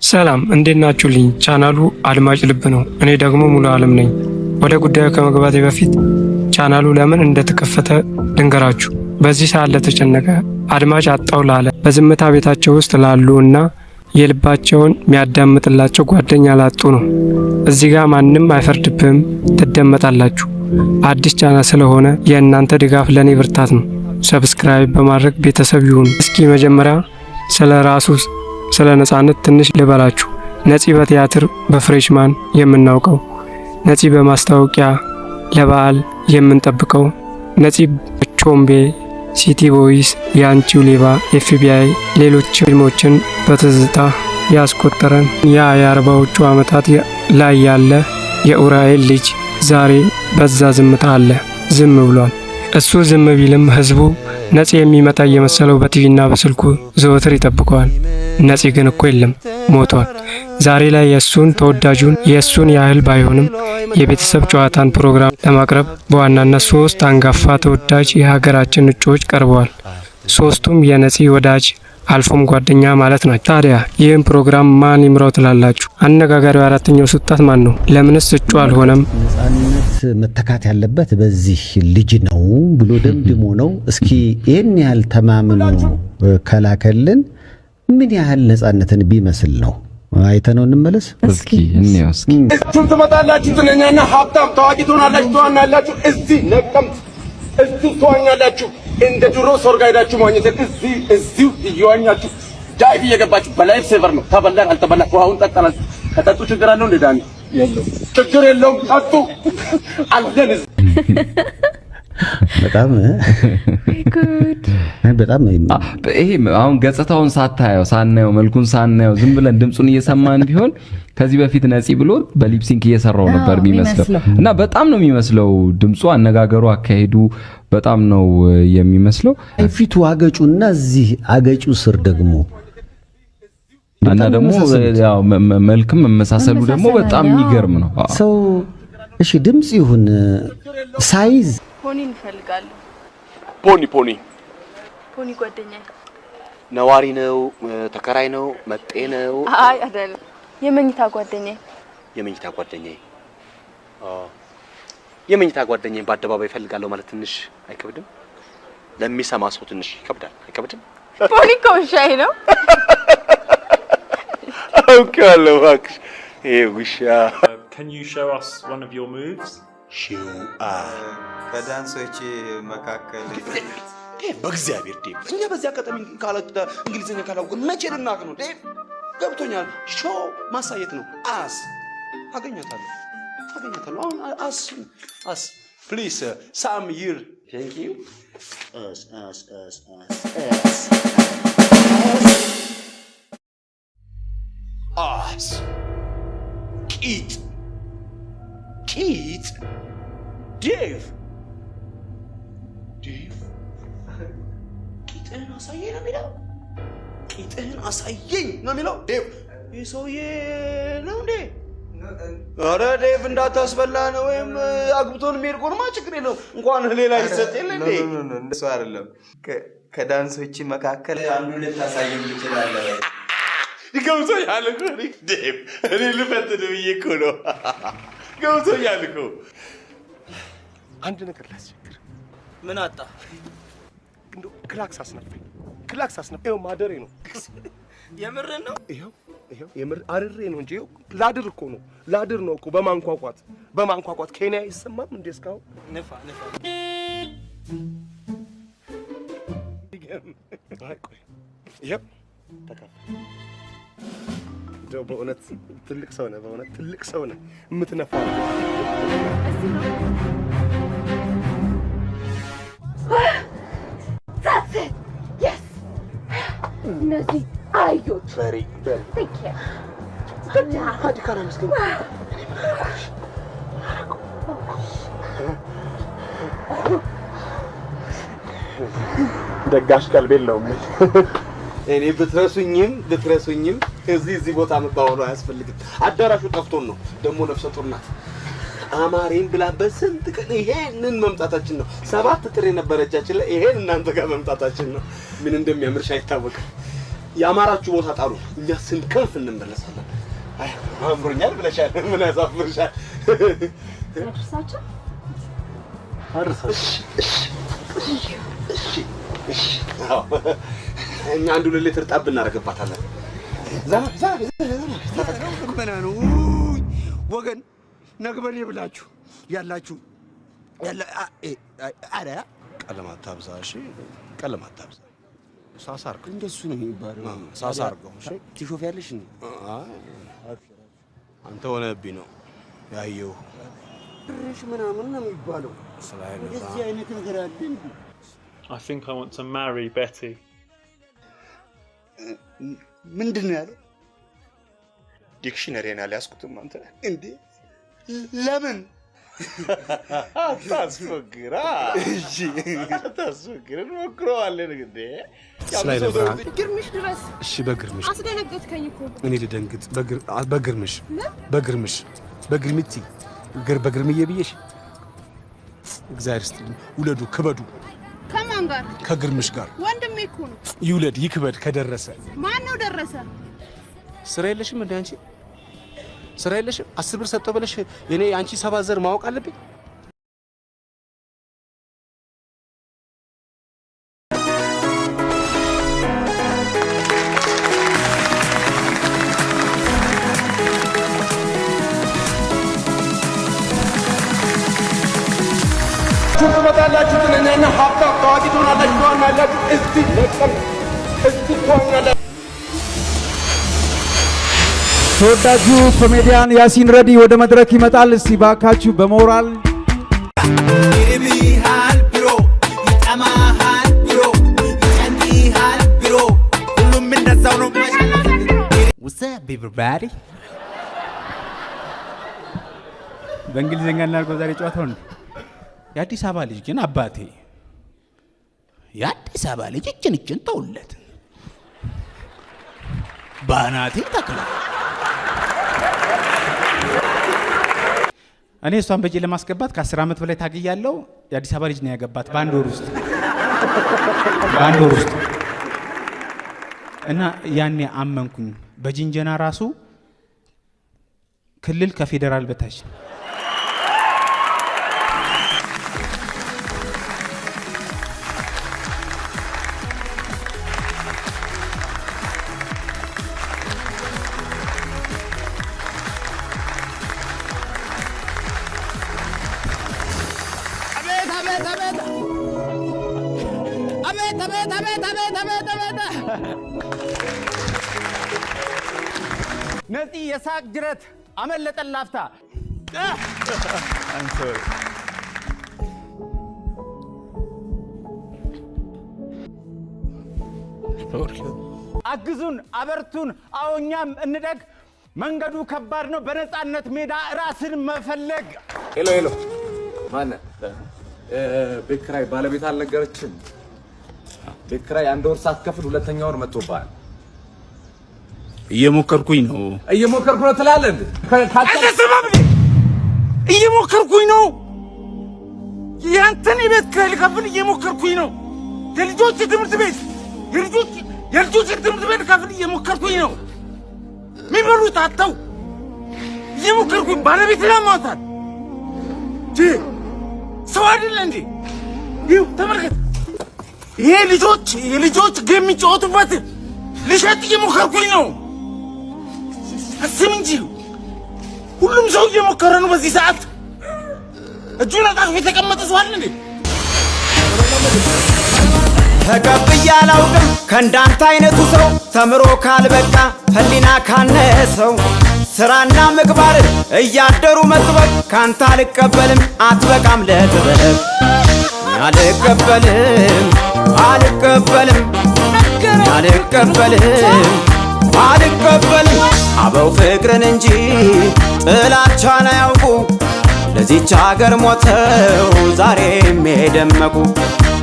ሰላም እንዴት ናችሁልኝ? ቻናሉ አድማጭ ልብ ነው። እኔ ደግሞ ሙሉ አለም ነኝ። ወደ ጉዳዩ ከመግባቴ በፊት ቻናሉ ለምን እንደተከፈተ ልንገራችሁ። በዚህ ሰዓት ለተጨነቀ፣ አድማጭ አጣው ላለ፣ በዝምታ ቤታቸው ውስጥ ላሉ እና የልባቸውን የሚያዳምጥላቸው ጓደኛ ላጡ ነው። እዚህ ጋር ማንም አይፈርድብህም፣ ትደመጣላችሁ። አዲስ ቻናል ስለሆነ የእናንተ ድጋፍ ለእኔ ብርታት ነው። Subscribe በማድረግ ቤተሰብ ይሁኑ። እስኪ መጀመሪያ ስለ ራሱ ስለ ነጻነት ትንሽ ልበላችሁ። ነፂ በቲያትር በ freshman የምናውቀው፣ ነፂ በማስታወቂያ ለበዓል የምንጠብቀው፣ ነፂ ቾምቤ፣ City Boys፣ የአንቺው ሌባ፣ FBI፣ ሌሎች ፊልሞችን በትዝታ ያስቆጠረን ያ የ40ዎቹ ዓመታት ላይ ያለ የኡራኤል ልጅ ዛሬ በዛ ዝምታ አለ። ዝም ብሏል። እሱ ዝም ቢልም ህዝቡ ነፂ የሚመጣ እየመሰለው በቲቪና በስልኩ ዘወትር ይጠብቀዋል። ነፂ ግን እኮ የለም፣ ሞቷል። ዛሬ ላይ የእሱን ተወዳጁን የእሱን ያህል ባይሆንም የቤተሰብ ጨዋታን ፕሮግራም ለማቅረብ በዋናነት ሶስት አንጋፋ ተወዳጅ የሀገራችን እጩዎች ቀርበዋል። ሶስቱም የነፂ ወዳጅ አልፎም ጓደኛ ማለት ናቸው። ታዲያ ይህን ፕሮግራም ማን ይምራው ትላላችሁ? አነጋጋሪው አራተኛው ስጣት ማን ነው? ለምንስ እጩ አልሆነም? ነጻነት መተካት ያለበት በዚህ ልጅ ነው ብሎ ደምድሞ ነው። እስኪ ይህን ያህል ተማምኖ ከላከልን ምን ያህል ነጻነትን ቢመስል ነው? አይተነው እንመለስ። እስኪ እንየው እስኪ። እሱን ትመጣላችሁ፣ ዝነኛና ሀብታም ታዋቂ ትሆናላችሁ፣ ትዋናላችሁ። እዚህ ነቀምት እዚሁ ትዋኛላችሁ። እንደ ድሮ ሶርጋ ሄዳችሁ መዋኘት እዚህ እዚሁ እየዋኛችሁ dive እየገባችሁ በ life saver ነው። ተበላን አልተበላን ውሃውን ጠጣናል። ከጠጡ ችግር አለው እንደ ዳኒ? ችግር የለውም። ጠጡ አለን። በጣም በጣም ይሄ አሁን ገጽታውን ሳታየው ሳናየው መልኩን ሳናየው ዝም ብለን ድምፁን እየሰማን ቢሆን ከዚህ በፊት ነፂ ብሎ በ lip sync እየሰራው ነበር የሚመስለው እና በጣም ነው የሚመስለው። ድምፁ፣ አነጋገሩ፣ አካሄዱ በጣም ነው የሚመስለው። ፊቱ አገጩና እዚህ አገጩ ስር ደግሞ እና ደግሞ ያው መልክም መመሳሰሉ ደግሞ በጣም የሚገርም ነው። ሰው እሺ፣ ድምፅ ይሁን size Pony እንፈልጋለን። Pony pony Pony ጓደኛዬ። ነዋሪ ነው? ተከራይ ነው? መጤ ነው? አይ አይደለም፣ የመኝታ ጓደኛዬ። የመኝታ ጓደኛዬ። የመኝታ ጓደኛዬን በአደባባይ እፈልጋለሁ ማለት ትንሽ አይከብድም? ለሚሰማ ሰው ትንሽ ይከብዳል። አይከብድም? Pony እኮ ውሻዬ ነው። አውቄዋለሁ እባክሽ፣ ይሄ ውሻ። Can you show us one of your moves? ሽው ከዳንሶች መካከል በእግዚአብሔር ዴቭ፣ እኛ በዚህ አጋጣሚ እንግሊዝኛ ካላወቅን መቼ ልናውቅ ነው? ዴቭ ገብቶኛል። Show ማሳየት ነው። Ass አገኛታለሁ፣ አገኛታለሁ። አሁን ass ass please some year thank you ass ass ass ass ass ass ቂጥ ቂጥ ዴቭ ዴቭ ቂጥህን አሳየኝ ነው የሚለው። ቂጥህን አሳየኝ ነው የሚለው ዴቭ። ይህ ሰውዬ ነው እንዴ? ኧረ ዴቭ እንዳታስበላ ነው። ወይም አግብቶን የሚሄድ ከሆነማ ችግር የለውም። እንኳን ሌላ ይሰጥ የለ እንዴ? እንደሱ አይደለም። ከዳንሶች መካከል አንዱ ልታሳየኝ ትችላለህ? ገብቶኛል እኮ ዴቭ፣ እኔ ልፈትን ብዬ እኮ ነው። ገብቶኛል እኮ። አንድ ነገር ላስቸግር። ምን አጣ? እንደው ክላክስ አስነፋኝ፣ ክላክስ አስነፋኝ። ይኸው ማደሬ ነው። የምርህን ነው? ይኸው ይኸው የምር አድሬ ነው እንጂ ይኸው ላድር እኮ ነው፣ ላድር ነው እኮ። በማንኳኳት በማንኳኳት ኬንያ አይሰማም እንዴ እስካሁን? ንፋ ንፋ። አይ ቆይ፣ ይኸው ተከፈተ። እንደው በእውነት ትልቅ ሰው ነህ፣ በእውነት ትልቅ ሰው ነህ። የምትነፋው That's it. Yes. እነዚህ አህዮች። በሬ በሬ። Take care. Good job. አዲካራ መስገን። እኔ ምን አደረኩሽ? ደጋሽ ቀልብ የለውም። እኔ ብትረሱኝም ብትረሱኝም እዚህ ቦታ መባባሉ አያስፈልግም። አዳራሹ ጠፍቶን ነው። ደግሞ ነፍሰ ጡር ናት። አማሬን ብላ በስንት ቀን ይሄንን መምጣታችን ነው። 7 ጥሬ ነበረ እጃችን ላይ፣ ይሄን እናንተ ጋር መምጣታችን ነው። ምን እንደሚያምርሽ አይታወቅም። ያማራችሁ ቦታ ጣሉ። እኛ ስንከንፍ እንመለሳለን። አይ አምሮኛል ብለሻል። ምን ያሳፍርሻል? አድርሳቸው። አድርሳቸው። እሺ እሺ እሺ። አዎ እኛ አንድ 2 ሊትር ጣብ እናደርግባታለን። ዘና ዘና ዘና ነው ወገን ነግበኔ ብላችሁ ያላችሁ ያላ አረ ቀለም አታብዛ። እሺ ቀለም አታብዛ። ሳሳ አድርገው። እንደሱ ነው የሚባለው። ሳሳ አድርገው። እሺ ትሾፊያለሽ እንዴ? አንተ ሆነብኝ ነው ያየው ብርሽ ምናምን ነው የሚባለው። እንደዚህ አይነት ነገር አለ እንዴ? I think I want to marry Betty. ምንድን ነው ያለው? Dictionary ን አልያዝኩትም። አንተ እንዴ ለምን አታስፎግራ። እሺ አታስፎግር፣ እንሞክረዋለን እንዴ። ግርምሽ ድረስ። እሺ በግርምሽ አስደነገጥከኝ እኮ። እኔ ልደንግጥ? በግርምሽ በግርምሽ በግርምቲ በግርምዬ ብዬሽ እግዚአብሔር ይስጥልኝ። ውለዱ ክበዱ። ከማን ጋር? ከግርምሽ ጋር። ወንድሜ እኮ ነው። ይውለድ ይክበድ ከደረሰ። ማን ነው ደረሰ? ስራ የለሽም እንዴ አንቺ? ስራ የለሽም? 10 ብር ሰጠው ብለሽ የኔ አንቺ 7 ዘር ማወቅ አለብኝ? ትመጣላችሁ፣ ትነኛና ሀብታም ታዋቂ ትሆናላችሁ፣ ትዋናላችሁ። እዚህ ነቀምት እዚህ ትዋኛላችሁ። ተወዳጁ ኮሜዲያን ያሲን ረዲ ወደ መድረክ ይመጣል። እስቲ ባካችሁ በሞራል ይርብሃል bro፣ ይጠማሃል bro፣ ይጨንቅሃል bro፣ ሁሉም እንደዛው ነው። What's up, everybody? በእንግሊዝኛ እናድርገው ዛሬ ጨዋታውን። የአዲስ አበባ ልጅ ግን አባቴ፣ የአዲስ አበባ ልጅ እችን እችን ተውለት፣ ባናቴ ተክላል። እኔ እሷን በጄ ለማስገባት ከ10 ዓመት በላይ ታግያለሁ። የአዲስ አበባ ልጅ ነው ያገባት በአንድ ወር ውስጥ፣ በአንድ ወር ውስጥ። እና ያኔ አመንኩኝ። በጅንጀና ራሱ ክልል ከፌዴራል በታች ነው። አቤት አቤት አቤት አቤት አቤት አቤት አቤት አቤት አቤት። ነፂ የሳቅ ጅረት አመለጠን ላፍታ። I'm sorry. አግዙን፣ አበርቱን፣ አዎ እኛም እንደግ። መንገዱ ከባድ ነው። በነፃነት ሜዳ ራስን መፈለግ። Hello hello፣ ማነህ? ቤት ኪራይ ባለቤት አልነገረችም። ቤት ኪራይ አንድ ወር ሳትከፍል ሁለተኛ ወር መጥቶብሃል። እየሞከርኩኝ ነው። እየሞከርኩ ነው ትላለህ እንዴ? አልሰማም። እየሞከርኩኝ ነው። ያንተን የቤት ኪራይ ልከፍል እየሞከርኩኝ ነው። የልጆች ትምህርት ቤት የልጆች ትምህርት ቤት ልከፍል እየሞከርኩኝ ነው። የሚበሉት አጥተው እየሞከርኩኝ፣ ባለቤት ላሟታል። ሰው አይደለ እንዴ? ይኸው ተመልከት። ይሄ ልጆች የልጆች game የሚጫወቱበት ልሸጥ እየሞከርኩኝ ነው። አስብ እንጂ፣ ሁሉም ሰው እየሞከረ ነው። በዚህ ሰዓት እጁን አጣጥፎ የተቀመጠ ሰው አለ እንዴ? ተቀብዬ አላውቅም ከእንዳንተ አይነቱ ሰው፣ ተምሮ ካልበቃ ህሊና ካነሰው፣ ስራና ምግባር እያደሩ መጥበቅ፣ ካንተ አልቀበልም፣ አትበቃም ለጥበብ። አልቀበልም፣ አልቀበልም፣ አልቀበልም፣ አልቀበልም። አበው ፍቅርን እንጂ ጥላቻን አያውቁ፣ ለዚች ሀገር ሞተው ዛሬም የደመቁ።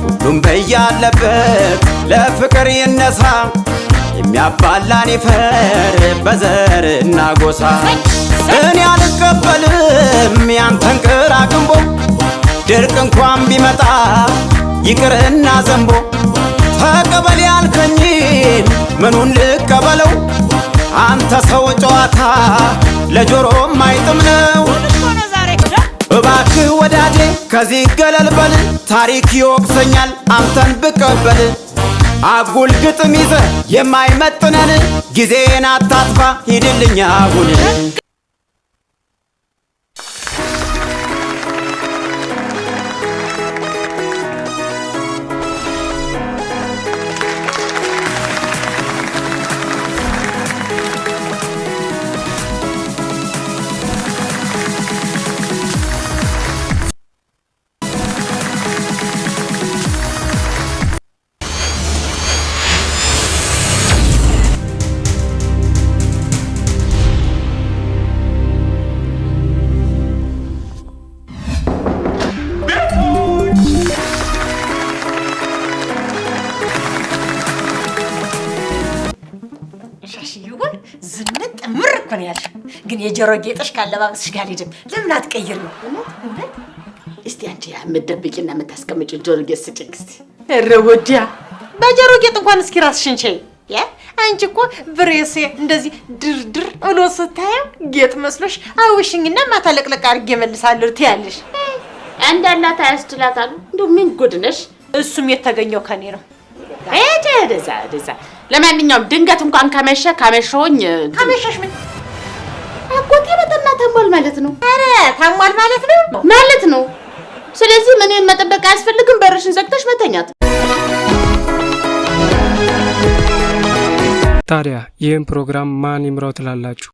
ሁሉም በያለበት ለፍቅር ይነሳ፣ የሚያባላን ይፈር በዘርና ጎሳ። እኔ አልቀበልም ያንተን ቅራቅንቦ፣ ድርቅ እንኳን ቢመጣ ይቅርና ዘንቦ፣ ተቀበል ያልከኝን ምኑን ልቀበለው? አንተ ሰው ጨዋታ ለጆሮ ማይጥም ነው። እባክህ ወዳጄ ከዚህ ገለል በል፣ ታሪክ ይወቅሰኛል አንተን ብቀበል። አጉል ግጥም ይዘህ የማይመጥነን ጊዜን አታጥፋ፣ ሂድልኝ አሁን። ሻሽዬውን ዝንጥ ምር እኮ ነው ያልሽው። ግን የጆሮ ጌጥሽ ካለባበስሽ ጋር አልሄድም። ለምን አትቀይሪው? እውነት እውነት። እስቲ አንቺ የምትደብቂና የምታስቀምጪው ጆሮ ጌጥ ስጭኝ እስቲ። ኧረ ወዲያ በጆሮ ጌጥ እንኳን እስኪ ራስሽን ቻይ። አንቺ እኮ ብሬሴ እንደዚህ ድርድር ብሎ ስታየው ጌጥ መስሎሽ አውሽኝና ማታ ለቅለቅ አድርጌ እመልሳለሁ ትያለሽ። እንዳላት አያስችላት አሉ። እንደው ምን ጉድ ነሽ? እሱም የተገኘው ከኔ ነው። ሂጂ ወደዛ ወደዛ። ለማንኛውም ድንገት እንኳን ከመሸ ካመሸሁኝ ካመሸሽ ምን? አጎቴ በጠና ታሟል ማለት ነው። ኧረ ታሟል ማለት ነው ማለት ነው። ስለዚህ እኔን መጠበቅ አያስፈልግም። በርሽን ዘግተሽ መተኛት። ታዲያ ይህን ፕሮግራም ማን ይምራው ትላላችሁ?